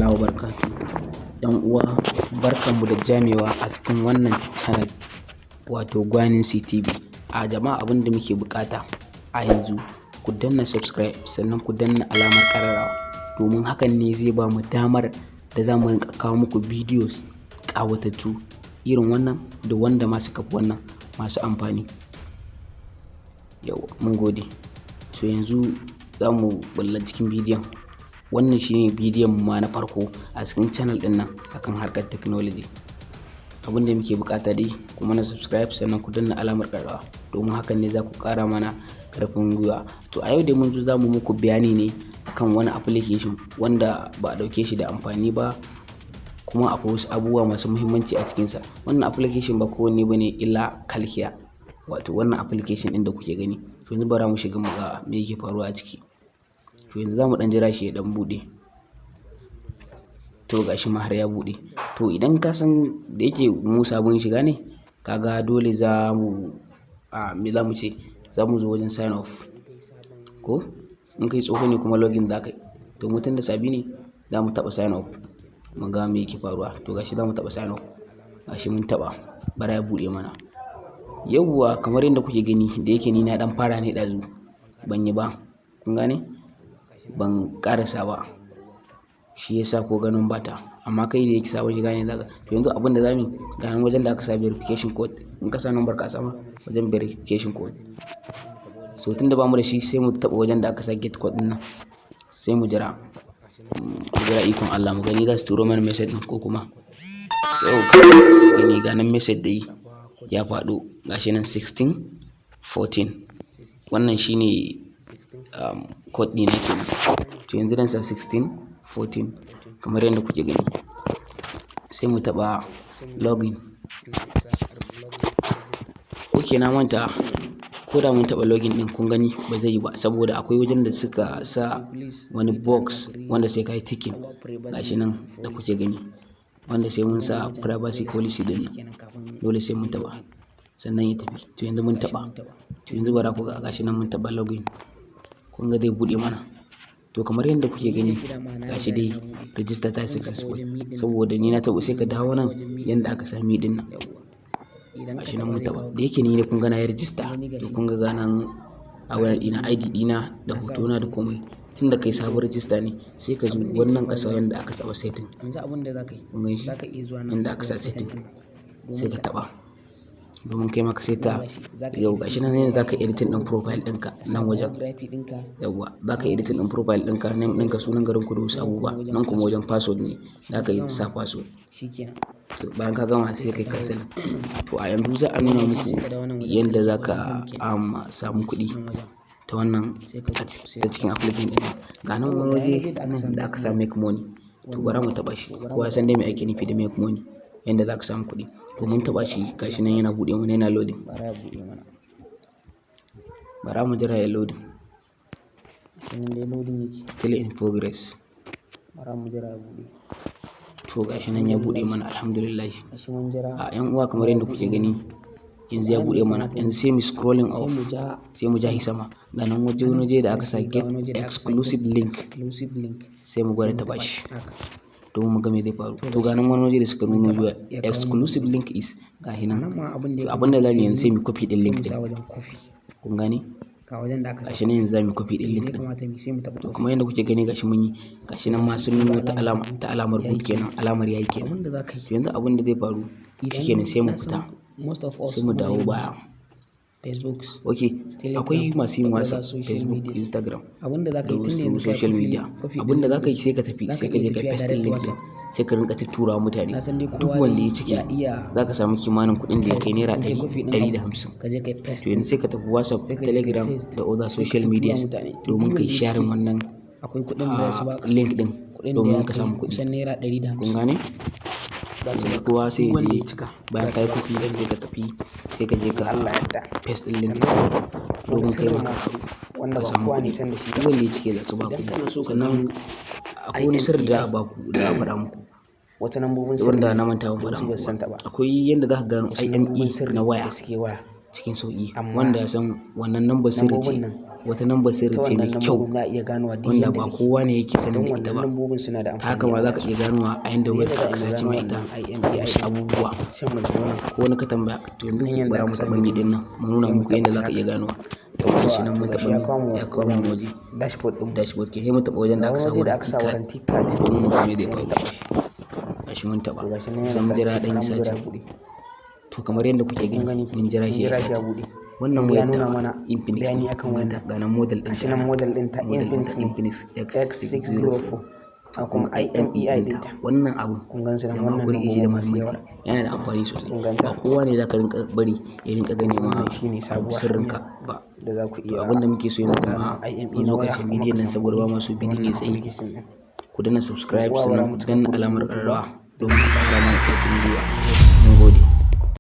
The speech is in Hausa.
Ta'ala wa barakatuhu. ‘Yan uwa, barkanmu da jamewa a cikin wannan channel, wato Gwanin CTV. A jama'a, abin da muke bukata a yanzu, ku danna subscribe, sannan ku danna alamar ƙararrawa, domin hakan ne zai ba mu damar da za mu rinka kawo muku videos ƙawatattu irin wannan da wanda ma suka fi wannan masu amfani. Yau mun gode. So yanzu za mu bulla cikin bidiyon. Wannan shine bidiyon mu ma na farko a cikin channel din nan akan harkar technology. Abin da muke bukata dai, kuma na subscribe, sannan ku danna alamar ƙararrawa, domin hakan ne za ku ƙara mana ƙarfin gwiwa. To, a yau dai mun zo za mu muku bayani ne akan wani application wanda ba a ɗauke shi da amfani ba, kuma akwai wasu abubuwa masu muhimmanci a cikinsa. Wannan application ba kowanne ba ne illa Kalkiya, wato wannan application ɗin da kuke gani. To, yanzu bara mu shiga mu ga me yake faruwa a ciki. To, yanzu za mu ɗan jira shi ya ɗan buɗe. To, gashi ma har ya buɗe. To, idan ka san da yake mu sabon shiga ne, kaga dole za mu a me za mu ce, za mu zo wajen sign up, ko in kai tsoho ne kuma login za ka yi. To, mu tunda sabi ne, za mu taɓa sign up mu ga me yake faruwa. To, gashi za mu taɓa sign up. Gashi mun taɓa, bara ya buɗe mana. Yauwa, kamar yadda kuke gani, da yake ni na ɗan fara ne ɗazu, ban yi ba, kun gane, ban ƙarasa ba, shi yasa ko ganin bata. Amma kai da yake sabon shiga ne, zaka. To, yanzu abin da zamu yi, ga nan wajen da aka sa verification code. In ka sa number ka sama wajen verification code. So tunda bamu da shi, sai mu taɓa wajen da aka sa get code ɗin nan, sai mu jira, mu jira ikon Allah, mu gani za su turo mana message ɗin ko kuma. Yau gani, ga nan message dai ya faɗo, gashi nan 16 14. Wannan shine code ɗina kenan. To, yanzu dan sa 16 14 kamar yadda kuke gani, sai mu taɓa login. Ok, na manta, ko da mun taɓa login ɗin, kun gani ba zai yi ba, saboda akwai wajen da suka sa wani box wanda sai ka yi ticking. Gashi nan da kuke gani, wanda sai mun sa privacy policy ɗin nan, dole sai mun taɓa sannan ya tafi. To, yanzu mun taɓa. To, yanzu bara ku ga, gashi nan mun taɓa login, kun ga zai buɗe mana. To, kamar yadda kuke gani, gashi dai register ta successful, saboda ni na taɓa. Sai ka dawo nan yanda aka sami ɗin nan, gashi nan mun taɓa. Da yake ni ne, kun ga na yi register. To, kun ga nan a wayan ɗina, ID ɗina da hotona da komai. Tunda kai sabon register ne, sai ka zo wannan ƙasa yanda aka saba setting. Yanzu abin da za ka yi, Kun gan shi? za ka iya zuwa nan Inda aka sa wajen setting, ɗin sai ka taɓa domin kai ma ka saita. Yau gashi nan yanda zaka editing ɗin profile ɗinka nan wajen. Biography ɗinka. Yawwa, zaka editing ɗin profile ɗinka, name ɗinka, sunan garin ku da wasu abubuwa. Nan kuma wajen password ne, zaka yi sa password. Shikenan. So bayan ka gama, sai kai cancel. To, a yanzu za a nuna muku yanda zaka samu kuɗi ta wannan ta cikin application ɗin. Ga nan wani waje nan da aka sa make money. To, bara mu taɓa shi. Kowa ya san dai me ake nufi da make money, yanda zaka samu kuɗi. To, mun taɓa shi, gashi nan yana buɗe mana, yana loading. Bara ya buɗe mana. Bara mu jira ya loading. Gashi nan dai loading yake. Still in progress. Bara mu jira ya buɗe. To, gashi nan ya buɗe mana, alhamdulillah. Gashi mun jira. A yan uwa, kamar yadda kuke gani, yanzu ya buɗe mana. Yanzu sai mu scrolling Sai off, mu ja. sai mu ja shi sama. Ga nan waje, wani waje da aka sa get exclusive link. Exclusive link. Sai mu gwada taɓa shi Haka. domin mu ga me zai faru. To, ga nan wani waje da suka nuna your exclusive link is, ga shi nan. Nan ma abin da To, ya abin da zamu yi yanzu, sai mu copy ɗin sai link mu sa ɗin. wajen copy. Kun gane? Ga wajen da aka sa. Gashi nan yanzu zamu copy ɗin link Me ya ɗin. kamata mu yi? Sai mu taɓa To, copy. kamar yadda kuke gani, gashi mun yi. Gashi nan ma sun nuno ta alama, ta alamar good kenan, alamar yayi kenan. Abin da za ka yi, To, yanzu abin da zai faru shikenan, sai mu na san fita, most of us sai mu muna dawo yin baya. WhatsApp, Facebook, Ok, Telegram, akwai masu yin da other WhatsApp, social Facebook, medias. Instagram Abin da za ka da yi, tunda wasu yanzu ka yi social copy media. copy Abin da ɗin za ka yi, sai ka tafi, za ka sai ka iya je ka tafiya paste direct link ɗin, WhatsApp. sai ka rinka tuttura wa mutane. Na san dai Duk kowa wanda dai ya cike, ya iya za ka samu kimanin kuɗin da ya kai naira in kai ɗari, copy ɗin ɗari abu, da hamsin. ka je ka yi paste. To, yanzu sai ka tafi WhatsApp, Sai ka je ka yi Telegram paste, da other sai ka social tuttura medias mutane. To, domin duk ka yi wanda ya sharing cike, wannan akwai kuɗin da za su baka, link ɗin kuɗin da domin ya ka kai samu kuɗi. kusan naira ɗari da Kun hamsin gane? za su baka. Kowa sai Duk ya wanda je, ya cika, bayan za ka yi su baka. copy, sai ka tafi, sai ka je ka Allah yarda. paste ɗin link Sannan wani domin kai sirri ma ma ka karu, wanda ka ba samu kowa ne kuɗi. san da shi Duk ba. wanda ya cike, za su ba Idan kuɗi. kana so ka Sannan gano akwai wani sirri da za a IMEI, baku, da a faɗa muku, wata lambobin sirri wanda na manta ban da faɗa wasu ba muku su ba. san ta ba. Akwai yanda za ka gano Wasu IME lambobin sirri na waya da suke waya. cikin sauƙi, Amma wanda ya san wannan number sirri ce lambobin nan Wata lambar sirri Ta ce mai wannan kyau lambobin za a iya ganowa duk wanda yanda ba kake. Kowa ne yake sanin Don da ita wannan ba. lambobin suna da Ta haka amfani ma a za ka waya. Iya ganowa a yanda wayar Yadda ka za a aka yi mu sace gano ma ita wannan IMEI wasu abubuwa sai mu zo nan. Ko wani ka tambaya. To yanzu Nan yanda bara aka mu sa taɓa mi ɗin nan, mu nuna sai mu muku yanda taɓa za ka shi iya haka. ganowa. To Yawwa, gashi nan to mun gashi taɓa ya mi, kawo mu ya kawo mu wajen waje dashboard ɗin. Dashboard ke. Sai mu taɓa wajen da Ga aka wani sa waje da aka sa warranty card warranty card. domin mu ga me zai Sai mu faru. Taɓa shi. Gashi mun taɓa. To gashi nan yana Za mu jira searching, ɗan bara mu jira searching. ya buɗe. To, kamar yadda kuke Kun gani, gani, mun jira mun shi ya jira shi ya searching. buɗe. Wannan Kun ga ya wayar nuna ta mana Infinix bayani ne. Akan Kun wayan ganta, ga nan model ɗin Gashi ta nan nan. Model ɗin ta Model ɗin Infinix ta ne. Infinix X604. X604. A kuma IMEI ɗinta. Wannan abun, Kun gan su nan, jama'a wannan ku riƙe shi da lambobin masu yawa. muhimmanci. Yana da amfani sosai. Kun ganta? Ba kowa ne za ka rinƙa bari ya rinƙa gane ma Wannan shine sabuwar sirrinka hanya ba. Da za ku To, iya abin da muke so yanzu, gano jama'a, IMEI mun na zo waya ƙarshen kuma bidiyon ka nan samu saboda ba kuɗi ma so da bidiyon wannan ya tsayi. application ɗin. Ku danna subscribe Uwa bara sannan mu ku cika danna ku da alamar surutu ba. ƙararrawa domin ƙara mana ƙarfin gwiwa. Mun gode.